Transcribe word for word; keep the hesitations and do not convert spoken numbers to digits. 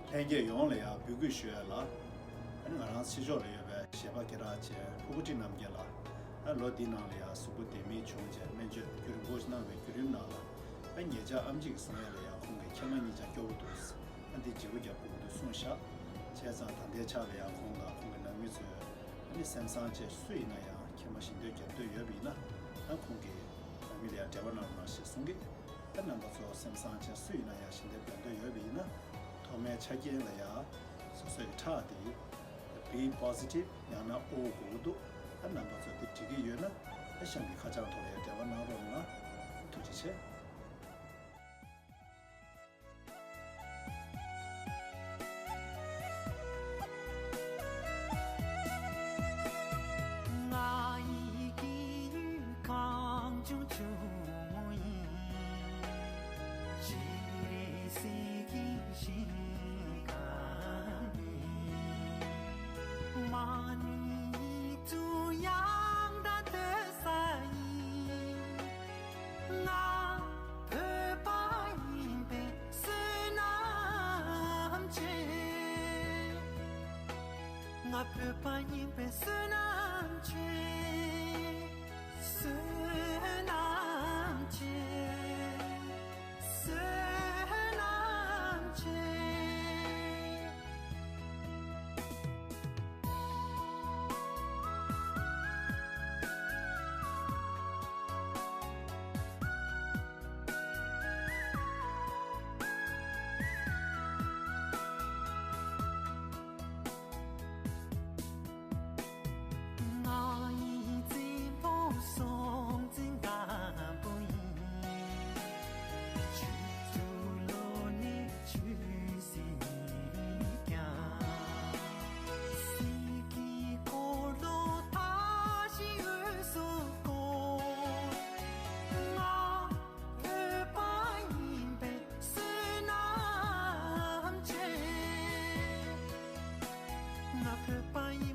ལྷན་རྒྱས་ཡོངས་ལ་ཡང་འབོད་སྐུལ་ཞུ་ཡ་ལ། ཨ་ནི་ང་རང་ཕྱི་ཕྱོགས་ལ་ཡོད་པའི་གཞས་པ་སྐད་གྲགས་ཅན་ཕུར་བུ་ཊི་རྣམ་རྒྱལ་ལགས། ཨ་ལོ་འདི་ནང་ལ་ཡང་གཟུགས་པོ་བདེ་མིན་བྱུང་རྗེས་སྨན་བཅོས་བརྒྱུད་རིམ་སྒོ་གནང་བའི་བརྒྱུད་རིམ་ནང་ལ། ཨ་ཉེ་ཆར་ཨམ་ཆི་གིས་གསུང་ཡ་ལ་ཡང་ཁོང་གི་མཁལ་མ་གཉིས་ཆ་སྐྱོ་བོ་འདུག་ཨ་འདི་བརྗེ་པོ་རྒྱག་དགོས་ཀྱི་འདུག་གསུངས་ཤག་བྱས་ཙང་ད་ལྟའི་ཆ་ལ་ཡང་ཁོང་དང་ཁོང་གི་ནང་མི་ཚོས་ཨ་ནི་སེམས་བཟང་བྱས་སུ་ཡིན་ན་ཡང་མཁལ་མ་ཞིབ་འདེམས་རྒྱག་འདོད་ཡོད་པ་ཡིན་ན། ཨ་ཁོང་གི་ནང་མི་ལ་ཡང་འབྲེལ་བ་གནང་རོགས་གནང་ཞེས་གསུང་གི་ད་རྣམ་པ་ཚོ་སེམས་བཟང་ཅན་སུ་ཡིན་ན་ཡང་ཞིབ་འདེམས་འགྲོ་འདོད་ཡོད་པ་ཡིན་ན། ཐོག་མའི་ཆ་རྐྱེན་ལ་ཡང་སོ་སོའི་ཁྲག་དེ་B positive ཡང་ན O དགོས་ཀྱི་འདུག་ད་རྣམ་པ་ཚོ་དེ་འགྲིག་གི་ཡོད་ན་ཨ་གཤམ་གྱི་ཁ་བྱང་ཐོག་ལ་ཡང་འབྲེལ་བ་གནང་རོགས་གནང་། ཐུགས་རྗེ་ཆེ། ང་ཡི་སྐྱེས་ཡུལ་གངས་ལྗོངས་ཆུ་མོ་ཡིན། ཅི་རེད་ཟེར་གྱིན་ཞིང་ཁ་ནས། མ་ཎི་ཡིག་གཟུགས་ཡང་དག་ཐོས་ས་ཡིན། ང་བོད་པ་ཡིན་པའི་བསོད་ནམས་ཆེ། ང་བོད་པ་ཡིན་པའི་བསོད་ནམས་ཆེ། བསོད་ནམས་ཆེ། བསོད་ནམས་ཆེ། ང་ཡི་བཙན་པོ་སྲོང་བཙན་སྒམ་པོ་ཡིན། ཆུ་ཚོད་ལོ་ནས་ཆུ་སྲིན་ཀྱང་། སྲིད་ཀྱི་འཁོར་ལོ་མཐའ་བཞི་འོད་སུ་བསྐོར། ང་བོད་པ་ཡིན་པའི་བསོད་ནམས་ཆེ། ང་བོད་པ་ཡིན་